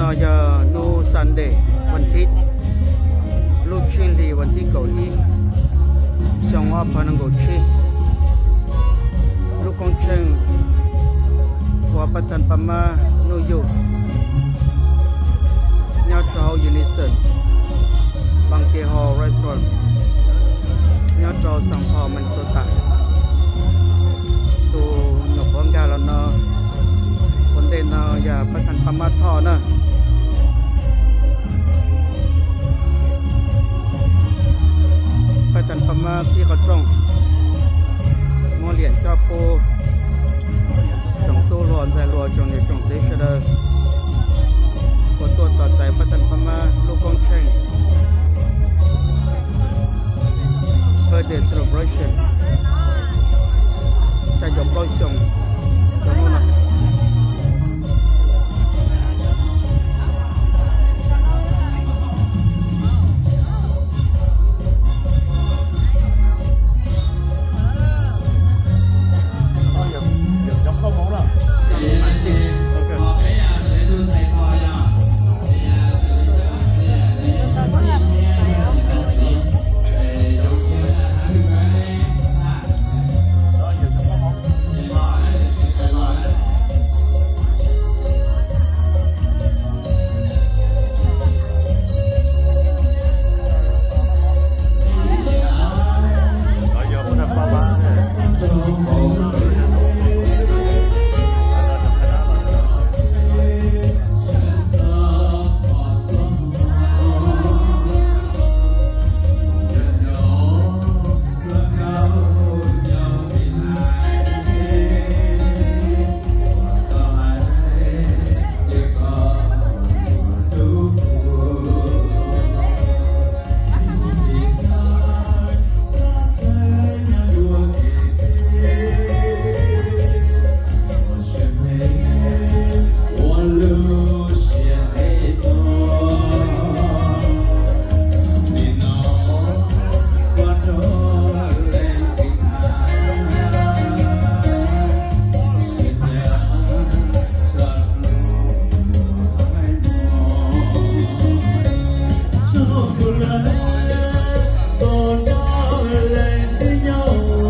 Yog hnub Sunday, vas thib, lub tsib hlis vas thib kaum ib, xyoo ob phav nees nkaum tsib. Lub koob tsheej uas Paj Thaj Paj Mab Nuj Yug nyob rau hauv Unison Banquet Hall Restaurant nyob rau Saint Paul, Minnesota. Tus nyuam qhuav nkag los no ua ntej no yog Paj Thaj Paj Mab Thoj na. Paj Thaj Paj Mab thib qhov rooj, muab liam coj pub tsoom tub hluas ntxhais hluas tsoom niam tsoom txiv sawv daws uas tuaj tos txais Paj Thaj Paj Mab lub koob tsheej birthday celebration xya caum plaub xyoo rau hnub no.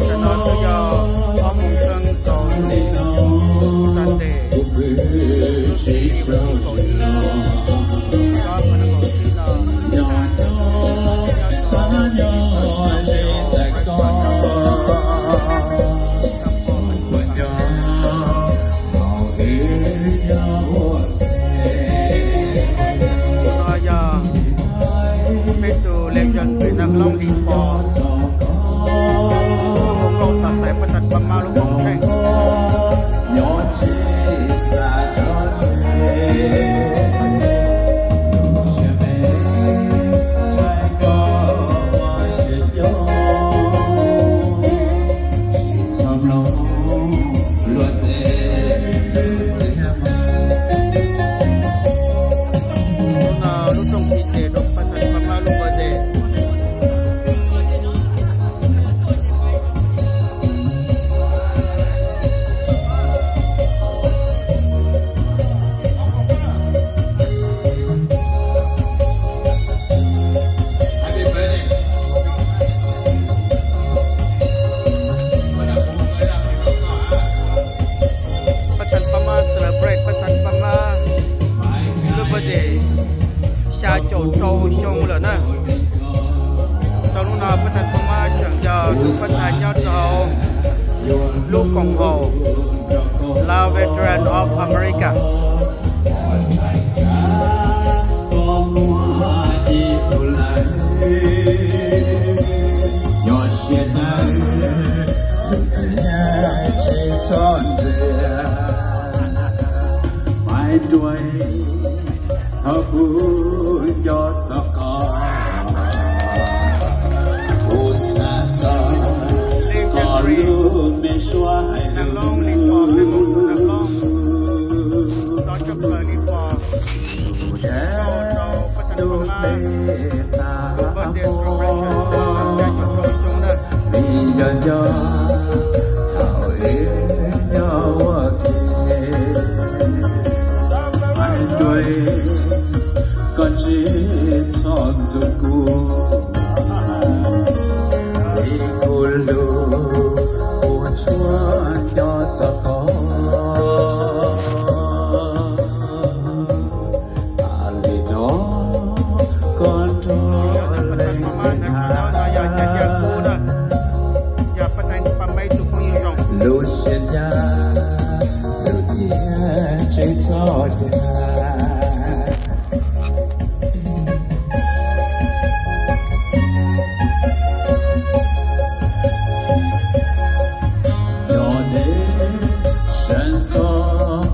Tam no twb yog ob moos kheej rau hnub Sunday, lub tsib hlis vas thib kaum ib, xyoo ob phav nees nkaum tsib no. Tus no yog peb tus legend Vietnam Hlob Lis Pos, ua nkauj tos txais Paj Thaj Paj Mab lub koob tsheej. Hnub no lub rooj txiv ces rau Paj Thaj Paj Mab lub birthday. Paj Thaj Paj Mab celebrate Paj Thaj Paj Mab lub birthday xya caum rau xyoo lawm na. Tau hnub no Paj Thaj Paj Mab tseem yog tus Paj Thaj nyob rau lub koom haum Lav Veteran of America. Thov kuv nco txog koj, kuv xav txog koj lub me suab hais lus. Tus dab tus me tas vim yog nco thaum wb nyob ua ke, hais rau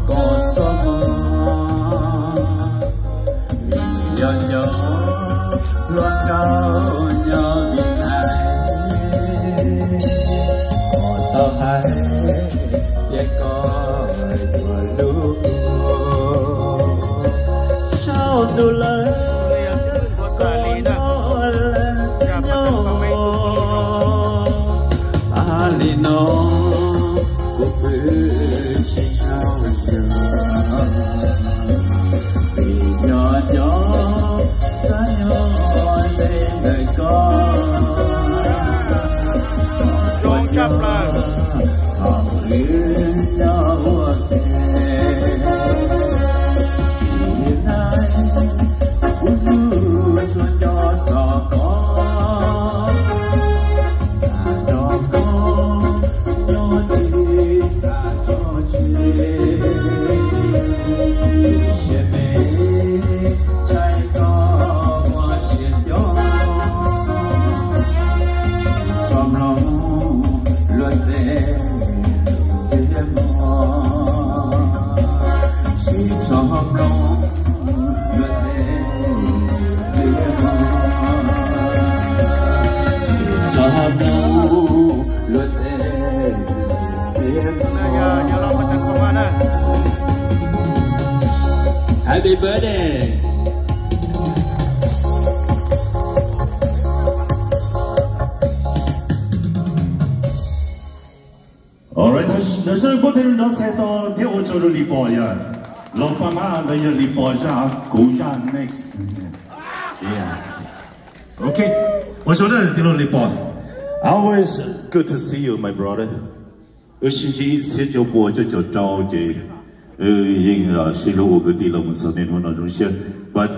Koj txhob mog, vim yog nco hluas nkauj nyob vim ais, koj tau hais tias koj yuav hlub kuv. Saum ntuj lawm, koj nyob leej twg nyob. Tas li no kuv pw tsis tau yog, vim nyob nco xav nyob deb ntawm koj. Zoo tshaj plaws. Thaum wb nyob ua ke, vim neej kuv yuav tsum nco txog koj, xav nrog koj nyob tsis xav tso tseg. Siab me ntshai koj ua siab nco, tsis txhob mloog luag tej lus txiag mog, tsis txhob mloog luag tej lus txiag mog, tsis txhob mloog luag tej lus txiag mog. Happy birthday. Alright, thov sawv daws pub tej lub nrov txhais tos thiab ua tsaug rau Lis Pom yom. Los pab mab ntawd yog Lis Pom zaj, kuv zaj next. Yeah. Ok, ua tsaug na tij laug Lis Pom. Always good to see you, my brother. Wb sib ntsib ib txhiab cuaj pua cuaj caum rau ces wb yeej sib hlub ua kwv tij los mus txog niaj hnub no zoo siab. But